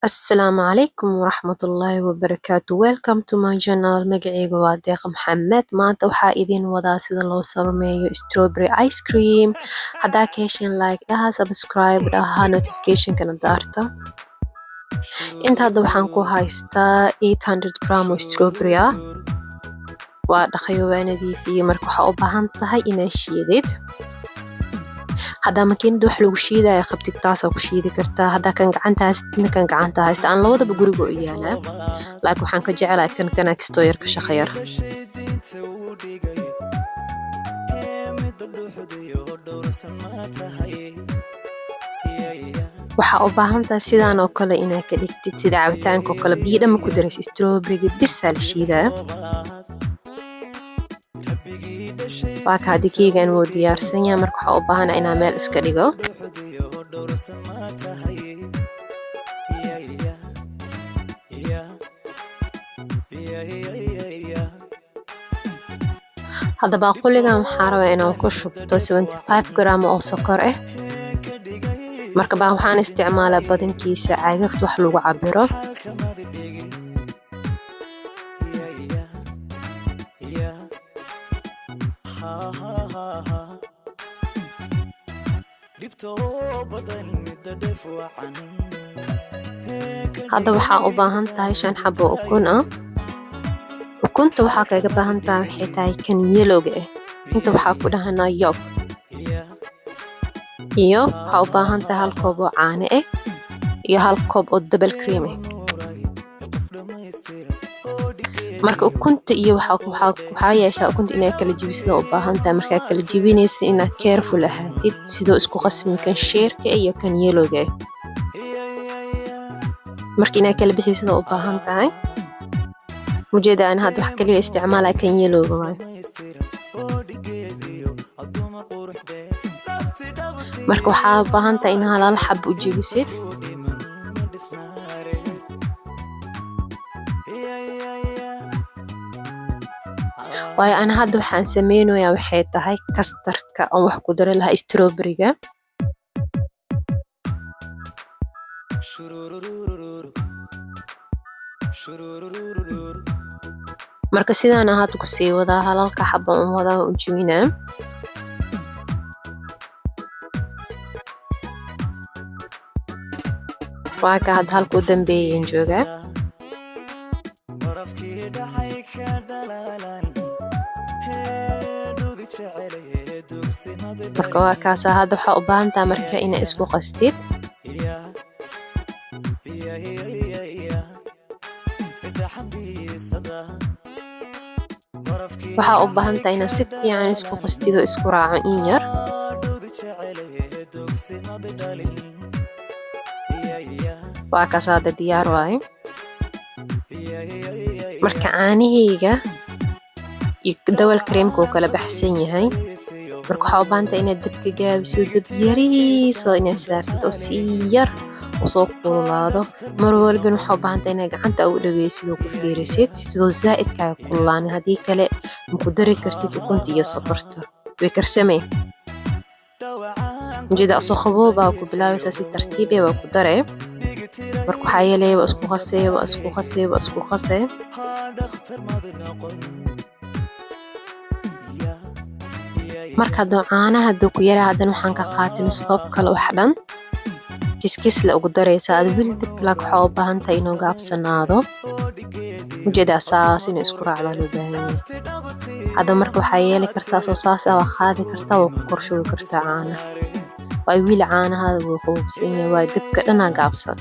Asalaamu calaykum waraxmatullaahi wabarakaatu. Welcome to my channel. Magacayga waa Deeqa Maxamed. Maanta waxaa idin wadaa sida loo sameeyo strawberry ice cream. Haddaa ka hesheen, like dhaha, subscribe dhaha, notificationkana daarta. Inta hadda waxaan ku haystaa 800 gram oo strawberry ah. Waa dhaqayo, waa nadiifiyey. Marka waxaa u baahan tahay inaad shiidid. Haddaa makiinada wax lagu shiidaya qabtid, taasaa ku shiidi kartaa. Haddaa kan gacanta haystidna, kan gacanta haysta. Aan labadaba guriga u yaalaa, laakiin waxaan ka jecelahay kan kana kastoo yar ka shaqo yar. Waxaa u baahan tahay sidaan oo kale inaad ka dhigtid, sida cabitaanka oo kale. Biyo dhamma ku daraysa, strawberryga bisaa la shiidaa. Waa ka haddi keegan wuu diyaarsan yahay. Marka waxaa u baahana inaa meel iska dhigo. Hadda baaquligan waxaa rabaa inaan ku shubto 75 gram oo sokor ah. Marka baa waxaan isticmaalaa badankiisa caagagta wax lagu cabiro. Hadda waxaa u baahan tahay shan xabo ukun ah. Ukunta waxaa kaga baahan tahay waxay tahay kan yelowga ah. Inta waxaa ku dhahanaa yolk. Iyo waxaa u baahan tahay hal koob oo caano ah iyo hal koob oo double cream ah. Marka ukunta iyo waxaa yeeshaa ukunta inaad kala jebisid oo u baahan tahay. Markaa kala jebinaysid, inaad careful ahaatid sidoo isku qasmin kan sheerka iyo kan yelowga ah. Marka inaad kala bixisid oo u baahan tahay. Mujeeda aan hadda wax kaliya isticmaalaya kan yelowga waayo. Marka waxaa u baahan tahay in hal xab u jebisid. Waayo ana hadda waxaan sameynayaa waxay tahay kastarka aan wax ku dari lahaa strawberryga. Marka sidaana hadda ku sii wadaa, halalka xabban u wadaa, u jebinaa. Waa ka hadda halka u dambeeyaan joogaa. Marka waa kaasaa. Hadda waxaa u baahan tahay marka inaad isku qastid. Waxaa u baahan tahay inaad si fiican isku qastid oo isku raaco in yar. Waa kaas, hadda diyaar waaye. Marka caanahayga iyo double creamka uu kala baxsan yahay. Marka waxaa u baahan tahay inaad dabka gaabiso, dab yariis oo inaad saartid oo si yar usoo kululaado. Mar walbana waxaa u baahan tahay inaad gacanta u dhaweysid oo ku fiirisid sidoo zaa'id kaaga kululaanin. Haddii kale ma ku dari kartid ukunta iyo sokorta. Way karsamay. Ujeeda asoo qaboobaa ku bilaabaysaa, si tartiib eh waa ku daree. Marka waxaa yeelaya waa isku qasee, waa isku qasee, waa isku qasee. Marka hadduu caanaha hadduu ku yaraa, haddana waxaan ka qaatay nus koob kale wax dhan. Kiskis la ugu daraysaa ada weli dabka, laakiin waxaa u baahan tahay inuu gaabsanaado. Ujeedaa, saas inay isku raacdaa loo baahan yahay. Hadda marka waxaa yeeli kartaa soo saas ah, waa qaadi kartaa, waa ku korshubi kartaa caanaha. Waayo weli caanahaada wuu qaboobsan yahay, waayo dabka dhanaa gaabsan.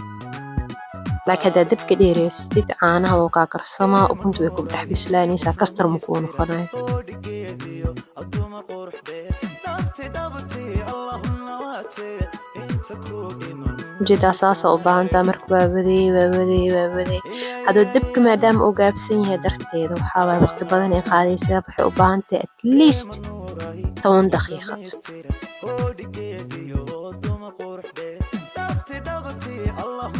Laakiin haddaad dabka dheereysatid, caanaha wuu kaa karsamaa, ukunta way ku dhex bislaanaysaa, kastar ma kuu noqonayo. Ujeedaa, saasaa u baahan tahay. Marka waa wadee, waa wadee, waa wadee. Hadduu dabka maadaama uu gaabsan yahay darteeda, waxaa waaye waqti badan ay qaadaysaa. Waxay u baahan tahay at least 10 daqiiqad.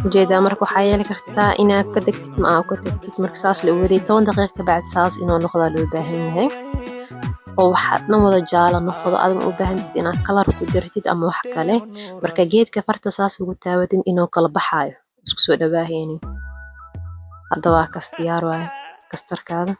Ujeedaa, marka waxaa yeeli kartaa inaad ka degtid, ma aa ka tagtid. Marka saas la waday 10 daqiiq ka bacdi, saas inuu noqdaa loo baahan yahay oo waxaa dhan wada jaalo noqdo. Adan u baahantid inaad kalar ku dartid ama wax kale. Marka geedka farta saas ugu taawadin inuu kala baxaayo Isku soo dhawaahaynin. Hadda waa kas, diyaar waaye custardkaada.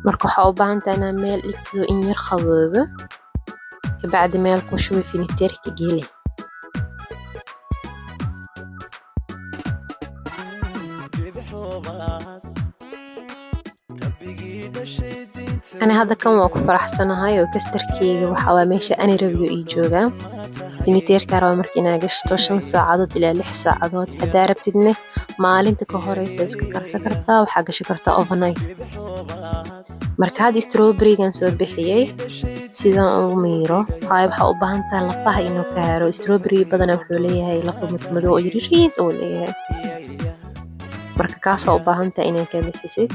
Marka waxaa u baahan tahay inaa meel dhigtido, in yar qaboobo, kabacdi meel ku shubi, finiteerka geli. Ani hadda kan waa ku faraxsanahay oo custardkeyga waxaa waa meesha ani rabiyo ii joogaa. Finiteerka raba marka inaa gashto 5 saacadood ilaa 6 saacadood. Haddaa rabtidne, maalinta ka horeysa iska karsan kartaa, waxaa gashi kartaa overnight. Marka hadda strawberrygan soo bixiyey, sidaan ugu miiro waayo waxaa u baahan tahay lafaha inuu ka haro. Strawberry badanaa wuxuu leeyahay lafa madmadow oo yariis uu leeyahay. Marka kaasaa u baahan tahay inaa ka bixisid.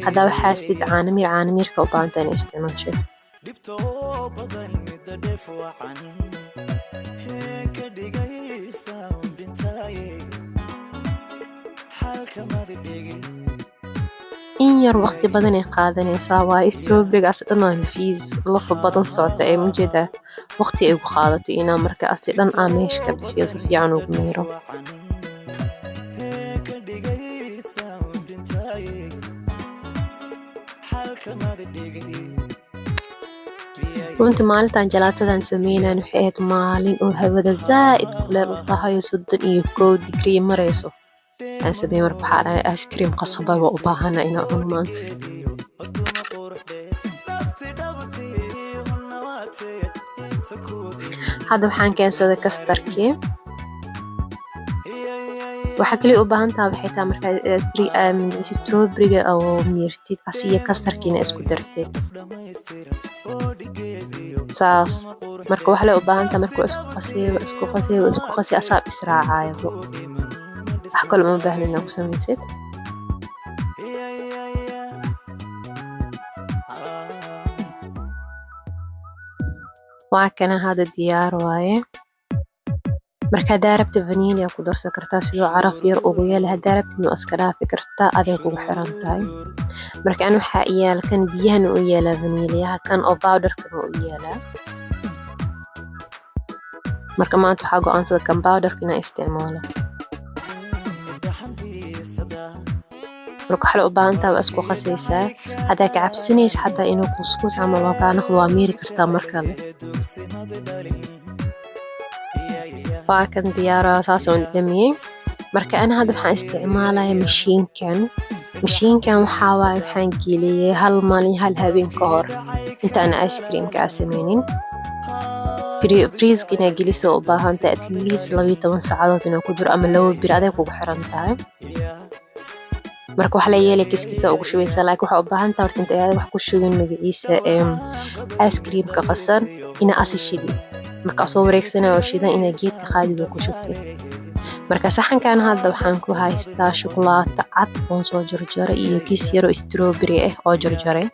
Haddaa waxaa haystid caano miir, caano miirka u baahan tahay inaa isticmaashid. In yar waqti badan ay qaadanaysaa, waayo strawberrygaas dhan aa lafiis lafa badan socota ee mujeedaa waqti ay ku qaadatay inaa marka asi dhan aa meesha ka bixiyo, si fiican ugu miiro. Runtii maalintan jalaatadan sameynayan waxay ahayd maalin oo hawada zaa'id kuleel u tahay oo 31 degree marayso aan sameeyey. Marka waxaa dhahay, ice cream qasaba waa u baahana inaan cuno maanta. Hadda waxaan keensaday custardkii. Waxaa kaliya u baahan tahay waxay tahay markaa strawberryga oo miirtid, asiyo custardkiina isku dartid saas. Marka wax lee u baahan tahay, marka waa isku qasay, waa isku qasay, waa isku qasay, asaab israacayabo. Wax kale uma baahnin inaa ku samaysid. Waa kana, hadda diyaar waaye. Marka haddaa rabtid, vanilla ku darsan kartaa sidoo caraf yar ugu yeela. Haddaa rabtid, waa iska dhaafi kartaa, aday kugu xiran tahay. Marka an waxaa iyaala kan biyahana u yeelaa vanilyaha, kan oo powderkana u yeelaa. Marka maanta waxaa go'aansada kan powderka inaan isticmaalo. Marka waxaa u baahan tahay waa isku qasaysaa. Haddaa ka cabsanaysa xataa inuu kuskus camal oo kaa noqdo, waa miiri kartaa mar kale. Waa kan, diyaara, saas oon dhamiyey. Marka ana hadda waxaan isticmaalaya mashiinkan. Mashiinkan waxaa waaye waxaan geliyey hal maalin hal habeen ka hor intaan ice creamka aa sameynin. Freezeka inaa gelisa u baahan tahay at least 12 saacadood inuu ku jiro ama 2 bir, aday kugu xiran tahay. Marka wax la yeelay, kiskisa ugu shubaysaa, laakiin waxaa u baahan tahay horta inta aad wax ku shubin magaciisa ice creamka qasan inaa asi shidid. Marka soo wareegsanaya oo shidan, inaa geedka qaadid oo ku shubtid. Marka saxankan hadda waxaan ku haystaa shukulaato cad oon soo jarjaray iyo kis yaro strawberry ah oo jarjaray.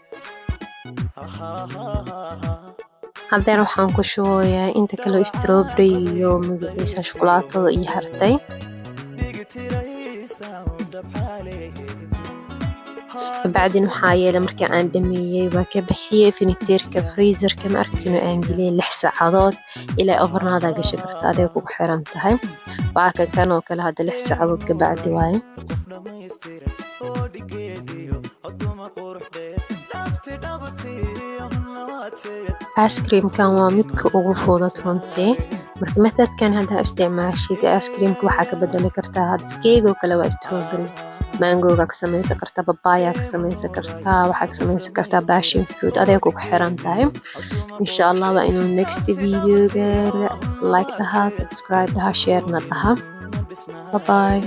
Hadeer waxaan ku shubayaa inta kale strawberry iyo magaciisa shukulaatada ii hartay. Kabacdin waxaa yeelay, markii aan dhameeyey, waa ka bixiyey finiteerka, freezerka ma arkino, aan geliyey 6 saacadood ilaa overnight gashi karta, aday kugu xiran tahay. Waa kan, kan oo kale hadda 6 saacadood kabacdi waaye. Ice creamkan waa midka ugu fudud runtii. Marka methodkan haddaa isticmaashid, ice creamka waxaa ka bedeli kartaa, hadda keeg oo kale waa strawberry, mangoga ka samaysan kartaa, babaya ka samaysan kartaa, waxaa ka samaysan kartaa passion fruit, aday kugu xiran tahay. Insha Allah waa inuu next videoga. Like dhaha, subscribe dhaha, share na dhaha. Bye bye.